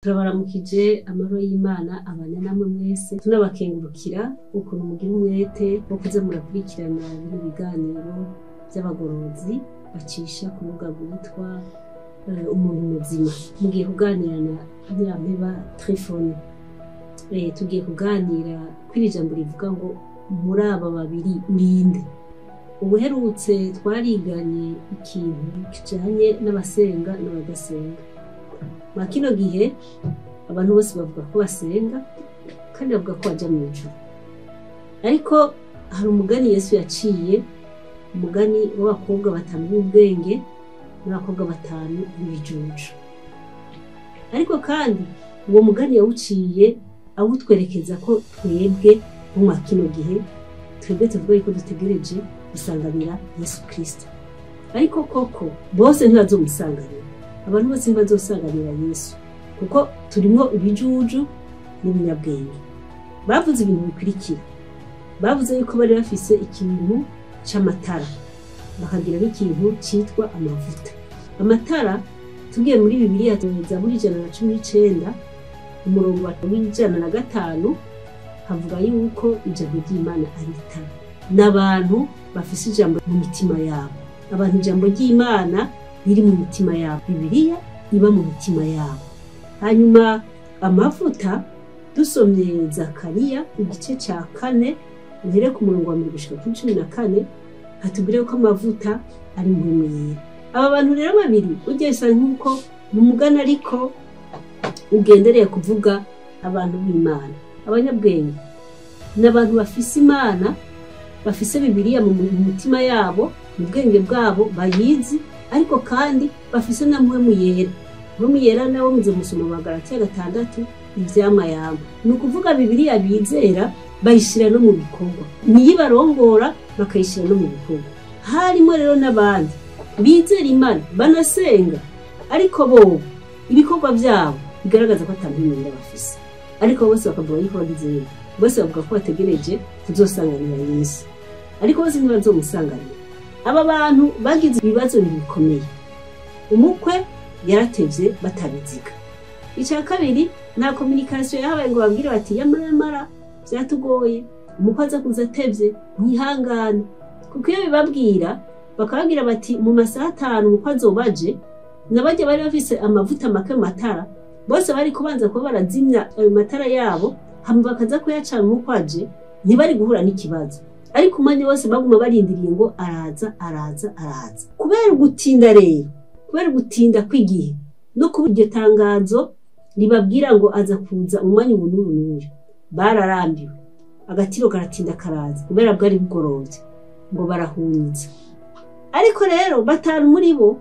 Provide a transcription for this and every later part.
Turabaramukije amahoro y'Imana abane namwe mwese, tunabakengurukira ukuntu mugira umwete wo kuza murakurikirana bino biganiro vy'abagorozi bacisha ku rubuga rwitwa Umuntu Muzima. Mugiye kuganira na Ntirampeba Trifone. Tugiye kuganira kw'iri jambo rivuga ngo muri aba babiri urinde. Ubuherutse twariganye ikintu kijanye n'abasenga n'abadasenga. Mwa kino gihe abantu bose bavuga ko basenga kandi bavuga ko baja mw'ijuru, ariko hari umugani Yesu yaciye, umugani w'abakobwa batanu b'ubwenge n'abakobwa batanu b'ibijuju. Ariko kandi uwo mugani yawuciye awutwerekeza ko twebwe bo mwa kino gihe, twebwe tuvuga yuko dutegereje gusanganira Yesu Kristo, ariko koko bose ntibazomusanganira. Abantu bose ntibazosanganira Yesu, kuko turimwo ibijuju n'ibinyabwenge. Bavuze ibintu bikurikira. Bavuze yuko bari bafise ikintu c'amatara, bakagira n'ikintu citwa amavuta. Amatara, tugiye muri Bibiliya Zaburi 119 umurongo wa 105, havuga yuko ijambo ry'Imana ari itara. N'abantu bafise ijambo mu mitima yabo. Abantu ijambo ry'Imana riri mu mitima yabo, Bibiliya iba mu mitima yabo. Hanyuma amavuta, dusomye Zakariya igice ca 4 uhere ku murongo wa 1 gushika kuri 14, hatubwire ko amavuta ari Mpwemu Yera. Aba bantu rero babiri urya bisa nk'uko ni umugani, ariko ugendereye kuvuga abantu b'Imana. Abanyabwenge ni abantu bafise Imana, bafise Bibiliya mu mitima yabo, mu bwenge bwabo bayizi, ariko kandi bafise na Mpwemu Yera. Mpwemu Yera nawe muze musoma mu Bagalatiya 6 ivyamwa yabo. Ni ukuvuga Bibiliya bizera bayishira no mu bikorwa, niyo ibarongora bakayishira no mu bikorwa. Harimo rero n'abandi bizera Imana banasenga, ariko bo ibikorwa vyabo bigaragaza ko ata Mpwemu Yera bafise, ariko bose bakavuga yuko bagizeye, bose bavuga ko bategereje kuzosanganira Yesu, ariko bose ntibazomusanganira. Aba bantu bagize ibibazo bikomeye. Umukwe yaratevye batabiziga. Icya kabiri, nta communication yahabaye ngo babwire bati yamara yamara vyatugoye, umukwe aza kuza atevye, mwihangane. Kuko iyo bibabwira bakababwira bati mu masaha 5 umukwe azobaje, n'abarya bari bafise amavuta make mu matara, bose bari kubanza kuba barazimya ayo matara yabo, hama bakaza kuyacana umukwe aje, ntibari guhura n'ikibazo. Ariko umwanya wose baguma barindiriye ngo araza, araza, araza. Kubera gutinda rero, kubera gutinda kw'igihe no kuba iryo tangazo ribabwira ngo aza kuza umwanya ubu n'ubu n'uyu, bararambiwe. Agatiro karatinda karaza, kubera bwari bugorovye, ngo barahunyiza. Ariko rero batanu muri bo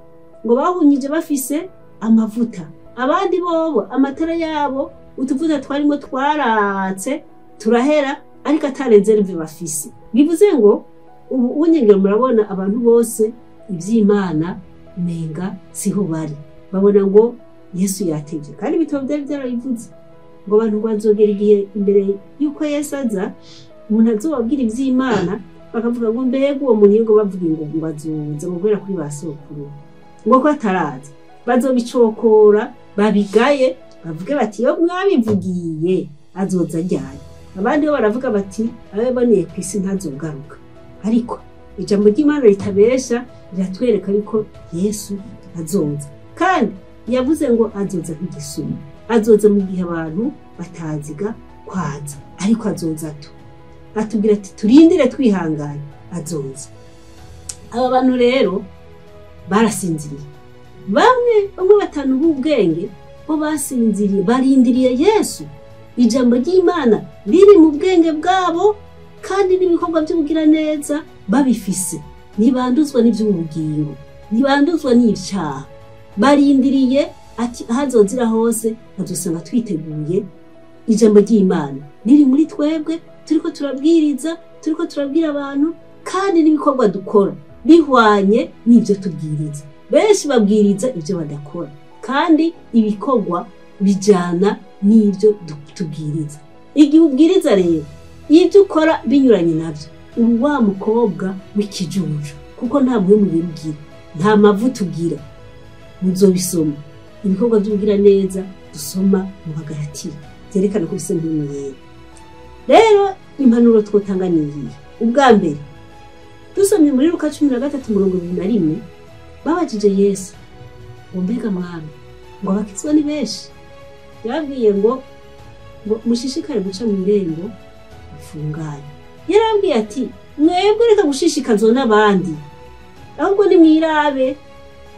ngo bahunyije bafise amavuta, abandi bobo amatara yabo utuvuta twarimo twaratse turahera, ariko ata réserve bafise. Bivuze ngo ubu unyengero murabona abantu bose ivy'Imana umenga siho bari, babona ngo Yesu yatevye, kandi ibitabo vyari vyarabivuze ngo abantu bazogera igihe imbere yuko Yesu aza, umuntu azobabwira ivy'Imana bakavuga ngo mbega uwo muntu ngo bavuga ngo azoza ngo guhera kuri ba sokuru, ngo ko ataraza, bazobicokora babigaye, bavuge bati iyo mwabivugiye azoza ryari. Abandi bo baravuga bati ababoneye ku isi ntazogaruka. Ariko ijambo ry'Imana ritabesha riratwereka yuko Yesu azoza, kandi yavuze ngo azoza nk'igisuma, azoza mu gihe abantu bataziga kwaza, ariko azoza tu atubwira ati turindire twihangane, azoza. Aba bantu rero barasinziriye. Bamwe bamwe batanu b'ubwenge bo basinziriye, barindiriye Yesu. Ijambo ry'Imana riri mu bwenge bwabo, kandi n'ibikorwa by'ubugiraneza babifise, ntibanduzwa n'ivy'ubugingo, ntibanduzwa n'ivyaha. Barindiriye ati ahazozira hose bazosanga twiteguye. Ijambo ry'Imana riri muri twebwe, turiko turabwiriza, turiko turabwira abantu, kandi n'ibikorwa dukora bihwanye n'ivyo tubwiriza. Benshi babwiriza ivyo badakora, kandi ibikorwa bijana n'ivyo tubwiriza. Igihe ubwiriza rero ibyo ukora binyuranye navyo, uri wa mukobwa w'ikijuju, kuko nta Mpwemu Yera ugira, nta mavuta ugira. Muzobisoma. Ibikorwa by'ubugiraneza dusoma mu Bagalatiya byerekana ko bise mpwemu yera. Rero impanuro twotanga ni iyihe? Ubwa mbere dusomye muri Luka 13:21, babajije Yesu ngo mbega mwami, ngo abakizwa ni benshi? Yababwiye ngo mushishikare guca mu irembo rifunganye. Yarababwiye ati mwebwe reka gushishikazwa n'abandi, ahubwo nimwirabe,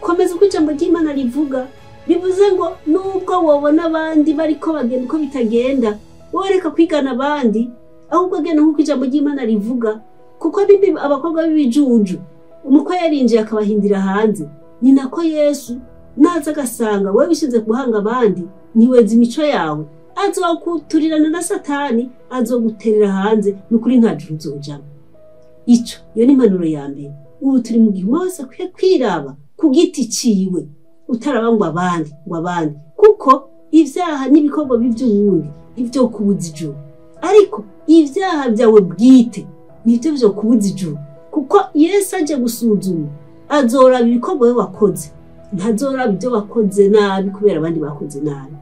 komeza uko ijambo ry'Imana rivuga. Bivuze ngo nubwo wobona abandi bariko bagenda uko bitagenda, wowe reka kwigana abandi, ahubwo genda nk'uko ijambo ry'Imana rivuga. Kuko abakobwa b'ibijuju umukwe yarinjiye akabahindira hanze, ni nako Yesu naza agasanga wowe wishinze guhanga abandi, ntiweza imico yawe, azokuturirana na Satani, azoguterera hanze, nukuri nta juru uzojamwo. Ico iyo ni impanuro ya mbere. Ubu turi mu gihe umwe wese akwiye kwiraba ku giti ciwe, utaraba ngo abandi ngo abandi, kuko ivyaha n'ibikorwa by'uwundi ivyo kubuza ijuru, ariko ivyaha byawe bwite nivyo vyo kubuza ijuru. Kuko Yesu aje gusuzuma, azoraba ibikorwa we wakoze, ntazoraba ibyo wakoze nabi kubera abandi bakoze nabi.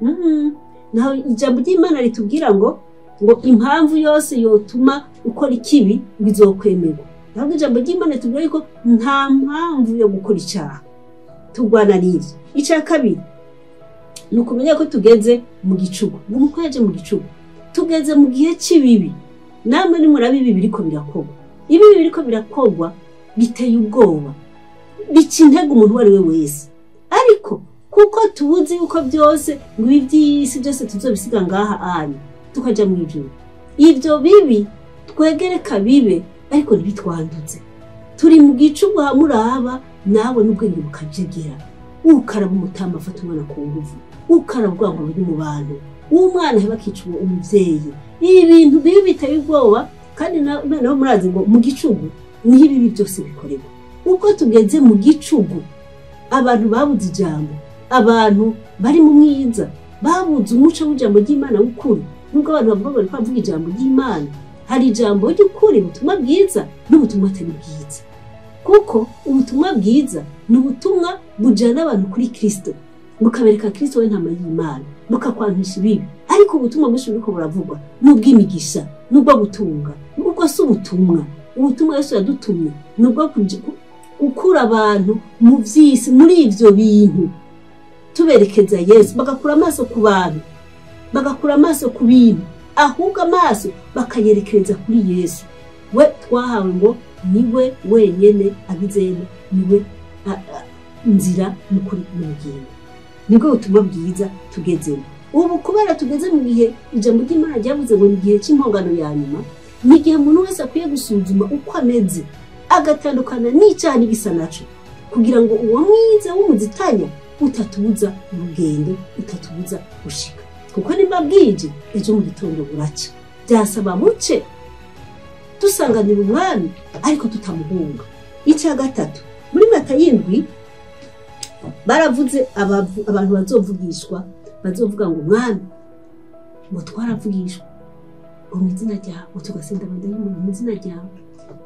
Naho ijambo ry'Imana ritubwira ngo impamvu yose yotuma ukora ikibi bizokwemerwa. Ntabwo ijambo ry'Imana ritubwira yuko nta mpamvu yo gukora icyaha. Turwana n'ivyo. Icya kabiri ni ukumenya ko tugeze mu gicugu. Umukwe yaje mu gicugu, tugeze mu gihe cy'ibibi. Namwe nimuraba ibi biriko birakorwa, ibi biriko birakorwa biteye ubwoba, bica intege umuntu uwo ari we wese. Ariko kuko tubuzi yuko byose ngo ibi by'isi byose tuzobisiga ngaha anya tukaja mu ijuru, ivyo bibi twegereka bibe, ariko ntibitwanduze. Turi mu gicugu hamuraba nawe n'ubwenge bukajegera, ukaraba umutama afata umwana ku nguvu, ukaraba ubwango buri mu bantu, umwana bakica umuvyeyi. Ibi bintu bibi biteye ubwoba, kandi noneho murazi ngo mu gicugu niho ibibi byose bikorerwa. Ubwo tugeze mu gicugu, abantu babuze ijambo, abantu bari mu mwiza babuze umuco w'ijambo ry'Imana w'ukuri. Nubwo abantu bavuga ngo bariko ijambo ry'Imana, hari ijambo ry'ukuri, ubutumwa bwiza n'ubutumwa atari bwiza. Kuko ubutumwa bwiza ni ubutumwa bujana abantu kuri Kristo, bukabereka Kristo we ntama y'Imana, bukakwantisha ibibi. Ariko ubutumwa bwinshi buriko buravugwa n'ubw'imigisha, n'ubwo gutunga, ubwo si ubutumwa. Ubutumwa Yesu yadutumye n'ubwo gukura abantu mu vy'isi, muri ivyo bintu, tuberekeza Yesu, bagakura amaso ku bantu, bagakura amaso ku bintu, ahubwo amaso bakayerekereza kuri Yesu. We twahawe ngo niwe wenyene abizene, niwe nzira n'ukuri n'ubugingo. Nibwo butumwa bwiza tugezemo ubu. Kubera tugeze mu gihe ijambo ry'Imana ryavuze ngo ni igihe cy'impongano ya nyuma, ni igihe umuntu wese akwiye gusuzuma uko ameze, agatandukana n'icyaha n'igisa naco, kugira ngo uwo mwiza w'umuzitanya utatubuza urugendo, utatubuza gushika. Kuko nimba bwije ejo mu gitondo buraca, byasaba buce dusanganira umwami ariko tutamuhunga. Icya gatatu, muri Matayo 7 baravuze abantu bazovugishwa, bazovuga ngo mwami, ngo twaravugishwa ngo mu izina ryawe, tugasinda abadayimoni mu izina ryawe.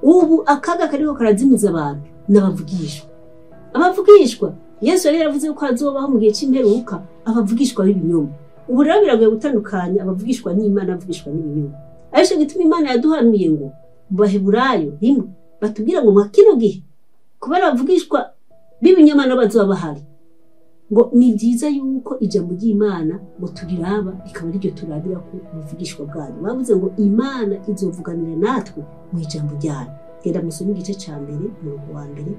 Ubu akaga kariko karazimiza abantu n'abavugishwa. Abavugishwa Yesu yari yaravuze ko azobaho mu gihe c'imperuka abavugishwa b'ibinyoma. Ubu rero biragoye gutandukanya abavugishwa n'Imana abavugishwa n'ibinyoma. Ariko gituma Imana yaduhanuye ngo mu Baheburayo 1 batubwira ngo mwa kino gihe kubera abavugishwa b'ibinyoma n'abazoba bahari, ngo ni byiza yuko ijambo ry'Imana ngo turiraba rikaba riryo turabira ku buvugishwa bwayo. Bavuze ngo Imana izovuganira natwe mu ijambo ryayo. Genda musome igice ca 1 umurongo wa 1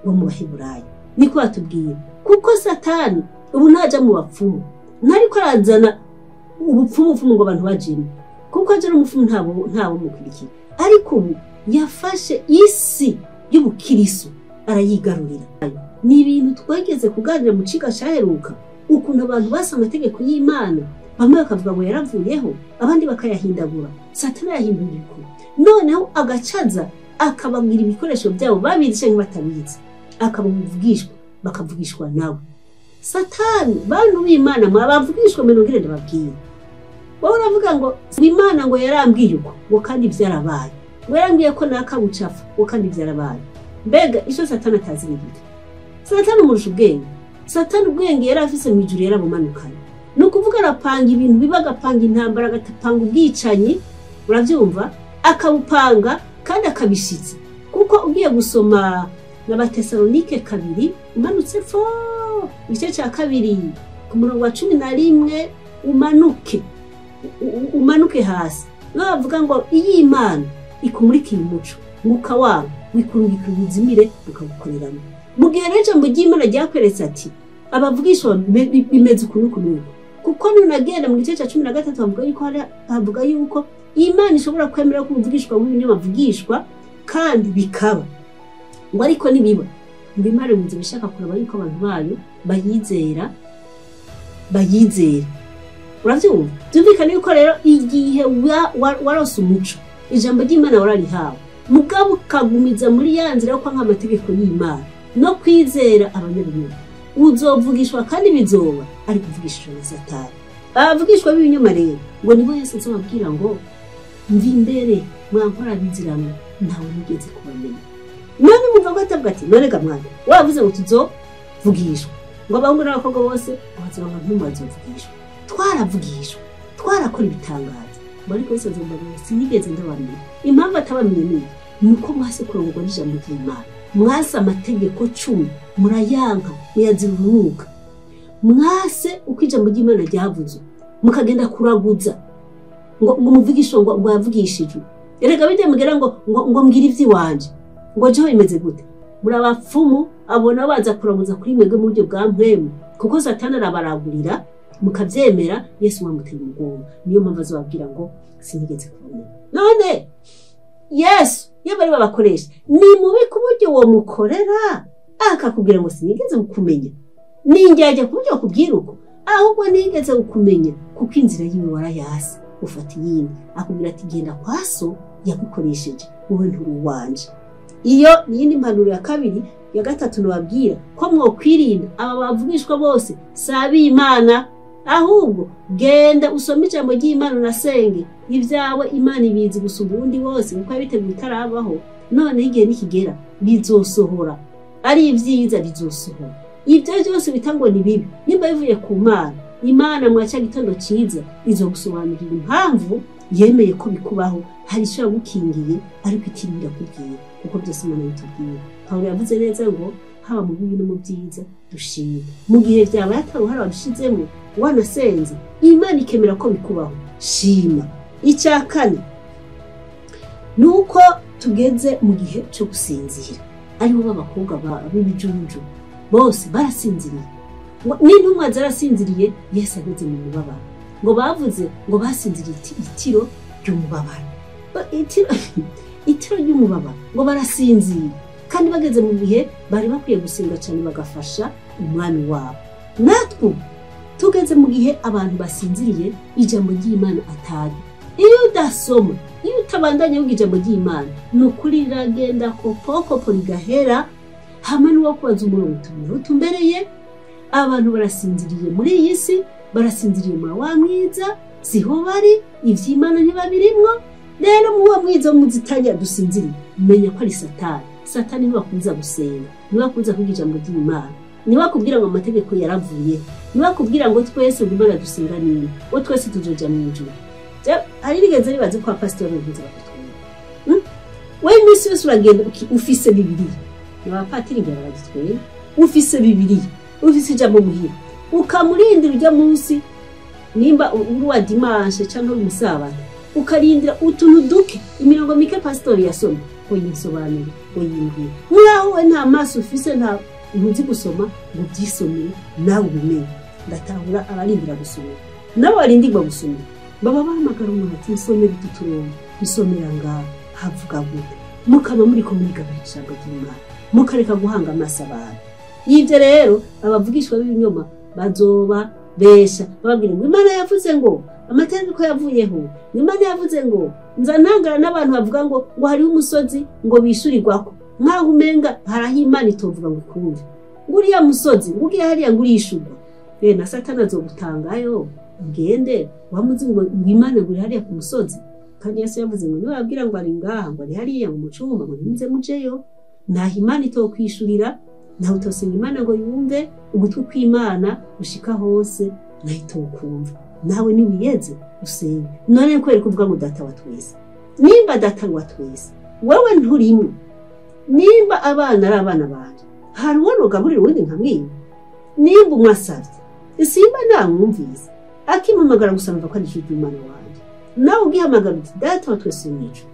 wo mu Baheburayo. Niko batubwiye, kuko Satani ubu ntaja mu bapfumu, ntariko arazana ubupfumu ngo abantu bajime, kuko aje n'umupfumu ntabo mukurikira. Ariko ubu yafashe isi y'ubukirisu arayigarurira. Ni ibintu twageze kuganira mu ciga caheruka, ukuntu abantu basa amategeko y'Imana, bamwe bakavuga ngo yaravuyeho, abandi bakayahindagura. Satani yahindura ibikuru, noneho agacaza akababwira ibikoresho byabo babizi canke batabizi, akabavugishwa bakavugishwa nawe. Satani, bantu b'Imana mwabavugishwa mwenongere ndababwira. Wowe uravuga ngo Imana ngo yarambwiye uko, ngo kandi byarabaye, ngo yarambwiye ko nakabucafa, ngo kandi byarabaye. Mbega ico Satani atazi ni gute? Satani umurusha ubwenge. Satani ubwenge yari afise mu ijuru yarabumanukanye. Ni ukuvuga arapanga ibintu biba, agapanga intambara, agapanga ubwicanyi, urabyumva, akabupanga kandi akabishitsa. Kuko ugiye gusoma n'Abatesalonike 2 umanutse fo igice cya 2 ku murongo wa 11 umanuke hasi, bavuga ngo iyi Imana ikumurikiye umuco mwuka wawe wikurungika ubuzimire ukagukoreramo. Mu gihe rero ijambo ry'Imana ryakweretse ati abavugishwa bimeze ukuntu ukuntu, kuko nunagenda mu gice cya 13 bavuga yuko Imana ishobora kwemera ko umuvugishwa w'ibinyoma avugishwa kandi bikaba, ngo ariko nibiba ngo Imana imunze bishaka kuraba yuko abantu bayo bayizera. Uravyumva? Byumvikane yuko rero igihe warose umuco, ijambo ry'Imana wararihawe, mugabo ukagumiza muri ya nzira yo kwanka amategeko y'Imana no kwizera abanyabinyoma, uzovugishwa kandi bizoba ari kuvugishwa na Satani. Abavugishwa b'ibinyoma rero ngo nibo Yesu azobabwira ngo mvi imbere mwankora biziramwe ntawe nigeze kubamenya. None mumva ko atavuga ati none ga mwana wavuze ngo tuzovugishwa, ngo abahungu n'abakobwa bose bazoba ntumazovugishwa. Twaravugishwa, twarakora ibitangaza, ariko Yesu azobabwira sinigeze ndabamenya. Impamvu atabamenye ni uko mwase kurongorwa n'ijambo ry'Imana, mwase amategeko 10 murayanka muyazira urunuka, mwase uko ijambo ry'Imana ryavuzwe mukagenda kuraguza ngo umuvugisho ngo yavugishijwe. Erega bijya mugera ngo ngo mbwira ivy'iwanje ngo jeho bimeze gute? Muri abapfumu abona baza kuraguza kuri mwebwe mu buryo bwa mpwemu, kuko Satani arabaragurira mukavyemera, Yesu mwamuteye umugongo. Niyo mpamvu azobabwira ngo sinigeze kubamenya. None Yesu iyo bari babakoresha ni mubi ku buryo uwo mukorera akakubwira ngo sinigeze kukumenya, ninjyajya ku buryo akubwira uko, ahubwo nigeze kukumenya kuko inzira yiwe warayasi ufata iyindi. Akubwira ati genda kwa so yagukoresheje, wowe nturi uwanje. Iyo ni iyindi mpanuro ya 2. Ya 3 nababwira ko mwokwirinda aba bavugishwa bose si ab'Imana, ahubwo genda usome ijambo ry'Imana unasenge, ibyawe Imana ibizi gusumba uwundi wose kuko yabiteguye itarabaho. Noneho igihe nikigera bizosohora, ari ibyiza bizosohora. Ibyo byose bitangwa ni bibi nimba bivuye ku Mana, Imana mwa cya gitondo cyiza izogusobanurira impamvu yemeye ko bikubaho, hari icyo yagukingiye ariko itirinda kubwira, kuko byose Imana bitubwira. Pawulo yavuze neza ngo haba mu bibi no mu byiza dushime. Mu gihe byabaye ataruhara wabishizemo wanasenze, Imana ikemera ko bikubaho, shima. Icya 4 ni uko tugeze mu gihe cyo gusinzira, ariho b'abakobwa b'ibijuju bose barasinziriye, n'intumwa zarasinziriye. Yesu ageze mu mubabaro, ngo bavuze ngo basinziriye itiro ry'umubabaro, itiro ry'umubabaro, ngo barasinzira. Kandi bageze mu bihe bari bakwiye gusenga cyane bagafasha umwami wabo. Natwe tugeze mu gihe abantu basinziriye ijambo ry'Imana atari. Iyo udasoma, iyo utabandanya wiga ijambo ry'Imana, ni ukuri riragenda kopokopo rigahera, hamwe n'uwo kubaza umurongo utumbereye. Abantu barasinziriye muri iyi si, barasinziriye muri wa mwiza, siho bari, ivy'Imana ntibabirimwo. Rero mu wa mwiza muzitanya dusinziriye, menya ko ari Satani. Satani niwe gusenga, niwe akuza kwiga ijambo ry'Imana, niwe akubwira ngo amategeko yaravuye, niwe akubwira ngo twese ngo Imana dusenga nini, ngo twese tuzoja mu ijuru. Hari rigeze ribaze kwa pastor ntuza bakutwera. Wewe imisi yose uragenda ufise Bibiliya, n'abapatiri ngira baragitwera, ufise Bibiliya, ufise ijambo muhira, ukamurindira ujya munsi nimba uri wa dimanche cyangwa umusabato, ukarindira utuntu duke imirongo mike pastor yasoma ngo yinsobanure, ngo yimbwire. Muraho we nta maso ufise, nta ntuzi gusoma ngo byisomere nawe ubimenye. Ndatahura abarindira gusoma nabo barindirwa gusoma, baba bahamagara umuntu ati nsomere utu turongo, nsomera ngaha havuga gute, mukaba muri ko mwiga ijambo ry'Imana, mukareka guhanga amaso abantu. Ibyo rero abavugishwa b'ibinyoma bazoba besha, bababwira ngo Imana yavuze ngo amategeko yavuyeho, Imana yavuze ngo nza ntangara n'abantu bavuga ngo hariho umusozi ngo bishurirwako, nkaho umenga haraho Imana itovuga ngo ikumve, ngo uriya musozi ngo ugiye hariya ngo urishurwa. Na Satani azogutangayo ugende wamuzi ngo Imana ngo uri hariya ku musozi. Kandi Yesu yavuze ngo niba babwira ngo ari ngaha ngo ari hariya ngo mucumba ngo ntimuze mujeyo, naho Imana itokwishurira. Nawe utosenga Imana ngo yumve, ugutwi kw'Imana gushika hose nahita ukumva. Nawe niwiyeze usenge. None kubera kuvuga ngo data wa twese, nimba data wa twese wewe nturimo, nimba abana ari abana banje, hari uwo nugaburira uwundi nkamwiba? Nimba umwasavye simba namwumvise, akimpamagara gusa numva ko ari ijwi ry'Imana wanje. Nawe ugihamagara uti data wa twese uri mw'ijuru,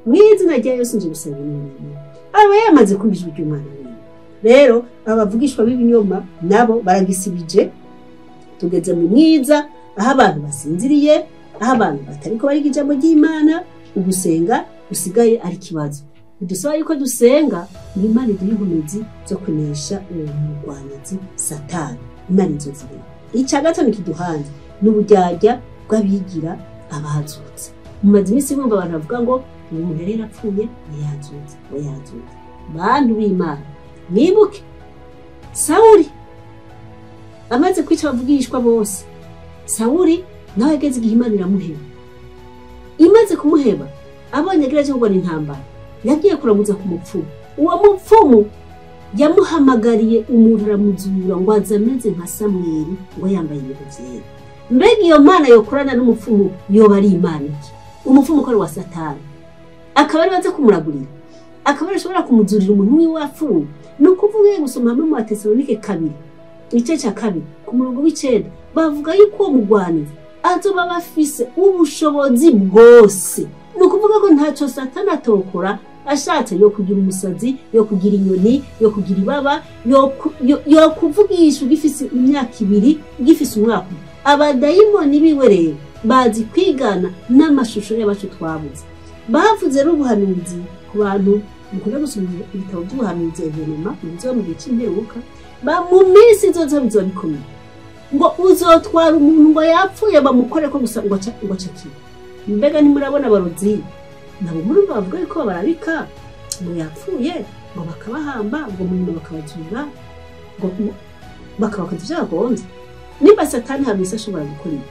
mw'izina rya Yesu nje gusaba ibintu, aba yamaze kumva ijwi ry'Imana wiwe. Rero abavugishwa b'ibinyoma nabo baragisibije. Tugeze mu mwiza aho abantu basinziriye, aho abantu batariko bariga ijambo ry'Imana, ugusenga usigaye ari kibazo. Bidusaba yuko dusenga ngo Imana iduhe inkomezi zo kunesha uwo mugwanizi Satani. Imana izozibona. Icya gatanu kiduhanze ni uburyarya bw'abigira abazutse. Mumaze iminsi mwumva abantu bavuga ngo umuntu yari yarapfuye yazutse, yazutse. Bantu b'Imana, mwibuke Sawuli amaze kwica abavugishwa bose. Sawuli nawe yageze igihe Imana iramuheba. Imaze kumuheba, abonye agerageje kurwana intambara, yagiye kuramuza ku mupfumu. Uwo mupfumu yamuhamagariye umuntu aramuzura ngo aze ameze nka Samweli, ngo yambaye ibintu vyera. Mbega iyo Mana yokorana n'umupfumu yoba ari Imana iki? Umupfumu ko ari wa Satani, akaba ari baze kumuragurira, akaba ari ashobora kumuzurira umuntu wiwe wapfuye. Ni ukuvuga iyo gusoma hamwe mu Batesalonike 2 igice cya 2 ku murongo w'9, bavuga yuko uwo mugwanizi azoba bafise ubushobozi bwose. Ni ukuvuga ko ntacyo Satani atokora ashatse, yo kugira umusazi, yo kugira inyoni, yo kugira ibaba, yo kuvugisha ugifise imyaka 2, ugifise umwaka. Abadayimoni biwe rero bazi kwigana n'amashusho y'abacu twabuze. Bavuze rero ubuhanuzi ku bantu mukunda gusoma ibitabo by'ubuhanuzi evenema bizoba mu gihe c'imperuka, mu minsi izoza bizoba bikomeye. Ngo uzotwara umuntu ngo yapfuye bamukore ko gusa ngo acakire. Mbega ntimurabona abarozi nabo muri bavuga yuko barabika ngo yapfuye, ngo bakabahamba, ngo mu nyuma bakabazura, ngo bakabakoza ivyo bagombye. Nimba Satani hamwe ashobora gukora ibi,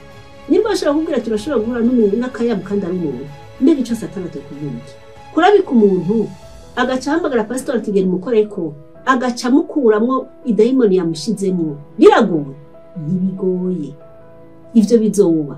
nimba ashobora kubwira turashobora guhura n'umuntu n'akayabu kandi ari umuntu, mbega ico Satani atokubwira iki? Kurabika umuntu agaca ahamagara pasitori ati genda umukoreko, agaca amukuramwo idayimoni yamushizemwo, biragoye? Ntibigoye. Ivyo bizoba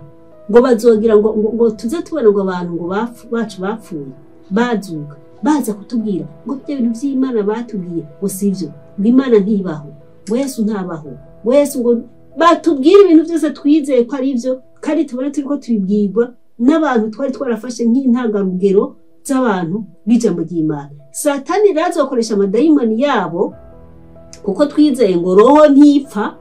ngo bazogira ngo tuze tubona ngo abantu ngo bacu bapfuye bazuka, baza kutubwira ngo ibyo bintu vy'Imana batubwiye ngo sivyo, ngo Imana ntibaho, ngo Yesu ntabaho, ngo Yesu ngo batubwira ibintu byose twizeye ko ari ivyo, kandi tubona turiko tubibwirwa n'abantu twari twarafashe nk'intangarugero z'abantu b'ijambo ry'Imana. Satani rero azokoresha amadayimoni yabo, kuko twizeye ngo roho ntipfa,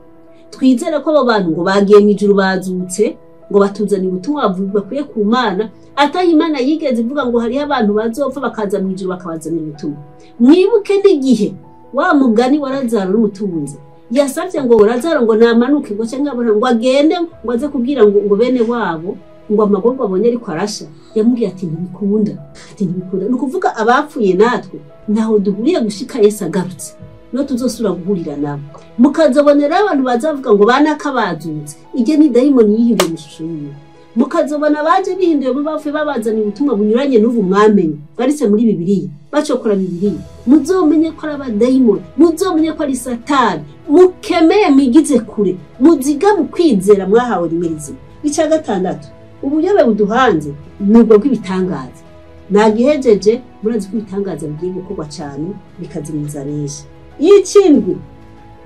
twizere ko abo bantu ngo bagiye mw'ijuru bazutse, ngo batuzanire ubutumwa bakwiye ku Mana, atari Imana yigeze ivuga ngo hariho abantu bazopfa bakaza mw'ijuru bakabazanira ubutumwa. Mwibuke n'igihe wa mugani wa Lazaro n'umutunzi yasavye ngo Lazaro ngo namanuke ngo canke abona ngo agende ngo aze kubwira ngo bene wabo ngo amagorwa abonye ariko arasha, yamubwiye ati ntibikunda, ati ntibikunda. Ni ukuvuga abapfuye natwe ntaho duhuriye gushika Yesu agarutse, no tuzosubira guhurira nabo. Mukazobonera abantu bazavuga ngo banaka bazutse, ijye ni dayimoni yihinduye mu ishusho yiwe. Mukazobona baje bihinduye mu bapfuye babazaniye ubutumwa bunyuranye n'ubu mwamenye bwaritse muri Bibiliya, bacokora Bibiliya. Muzomenye ko ari abadayimoni, muzomenye ko ari Satani, mukemeye mwigize kure, muziga mu kwizera mwahawe rimwe rizima. Icya gatandatu, ubuyobe buduhanze ni ubwo bw'ibitangaza. Nagihejeje, murazi ko ibitangaza bigiye gukorwa cyane bikazimiza benshi. Ikindwi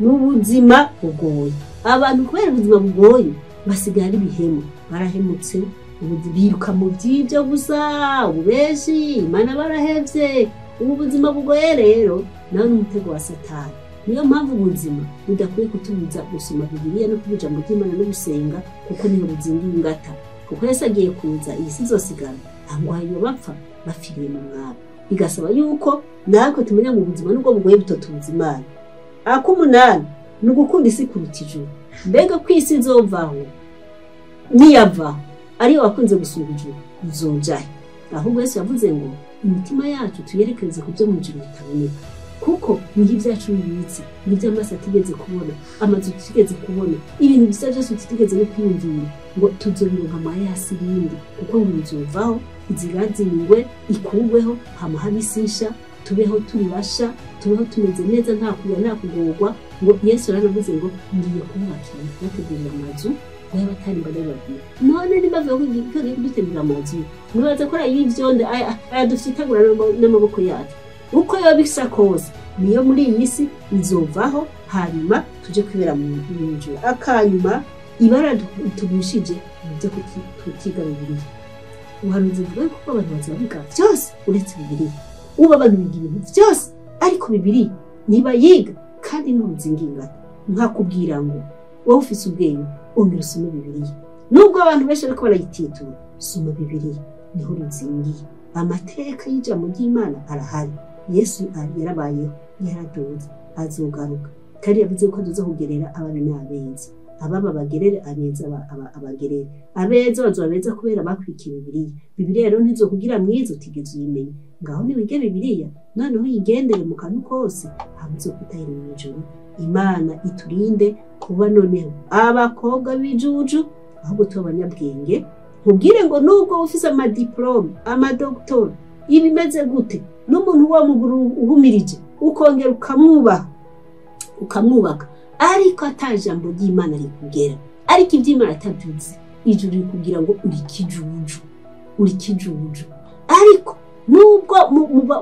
ni ubuzima bugoye. Abantu kubera ubuzima bugoye basigaye ari ibihemu, barahemutse, biruka mu by'ibyo gusa, ububeshi, Imana barahevye. Ubu buzima bugoye rero nawe ni umutego wa Satani. Niyo mpamvu ubuzima budakwiye kutubuza gusoma Bibiliya no kuvuga ijambo ry'Imana no gusenga, kuko niho buzingiye ingata. Kuko Yesu agiye kuza, iyi si izosigara ntabwo hanyuma bapfa bapfiriye mu mwami. Bigasaba yuko natwe tumenya mu buzima nubwo bugoye butotubuza Imana. Ak'umunani ni ugukunda isi kuruta ijuru. Mbega ko isi izovaho niyavaho ariyo wakunze gusumba ijuru, uzojahe? Ahubwo Yesu yavuze ngo imitima yacu tuyerekereze ku byo mu ijuru bitaboneka, kuko niho ibyacu bibitse, nibyo amaso atigeze kubona, amazu tutigeze kubona, ibintu byiza byose tutigeze no kwiyumvira, ngo tuzobironka amayasi yindi, kuko ngo bizovaho, izigazingwe, ikurweho, hama habe isi nsha Tubeho turi basha, tubeho tumeze neza, nta kuya nta kugorwa. Ngo Yesu yaranavuze ngo ngiye kububakira, kubategurira amazu y'abatari ndababwira. None niba bavuga ko ngiye kudutegurira amazu, nibaza ko ari ivyonde aya dufitagura n'amaboko yacu. Uko yoba bisa kose, niyo muri iyi si izovaho, hanyuma tuje kwibera mu ijuru. Akanyuma ibara tugushije mu byo kutiga Bibiliya. Ubuhanuzi buvuga ko abantu bazoba biga byose uretse Bibiliya. Ubu abantu biga ibintu byose ariko Bibiliya ntibayiga, kandi n'uruzingingana. Nkakubwira ngo wowe ufise ubwenge, ongera usome Bibiliya. Nubwo abantu benshi bariko barayititura, soma Bibiliya, niho ruzingiye. Amateka y'ijambo ry'Imana arahari. Yesu yarabayeho, yaraduze, azogaruka, kandi yavuze ko azoza kugerera ababi n'abeza. Ababa bagerere, abeza abagerere. Abeza bazoba beza kubera bakurikiye Bibiliya. Bibiliya rero ntizokugira mwiza utigeze uyimenya. Ngaho niwige Bibiliya, noneho uyigendere mu kantu kose, hama uzokwitahira mu ijuru. Imana iturinde kuba noneho abakobwa b'ibijuju, ahubwo tuba abanyabwenge. Nkubwire ngo nubwo ufise amadiplome, amadoktora, ibimeze gute, n'umuntu wa muguru uhumirije, ukongera ukamwubaha, ukamwubaka, ariko ata jambo ry'Imana rikugera, ariko iby'Imana atabyuzi, ijuru rikubwira ngo uri kijuju, uri kijuju. Ariko nubwo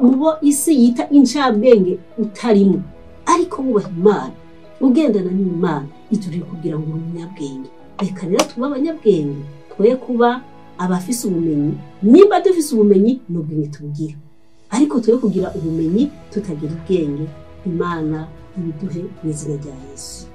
mubo isi yita incabwenge utarimo, ariko wubaha Imana, ugendana n'Imana, ijuru rikubwira ngo uri umunyabwenge. Reka rero tube abanyabwenge, twoye kuba abafise ubumenyi. Nimba dufise ubumenyi, n'ubwenge tubugira, ariko twoye kugira ubumenyi tutagira ubwenge. Imana ibiduhe mu izina rya Yesu.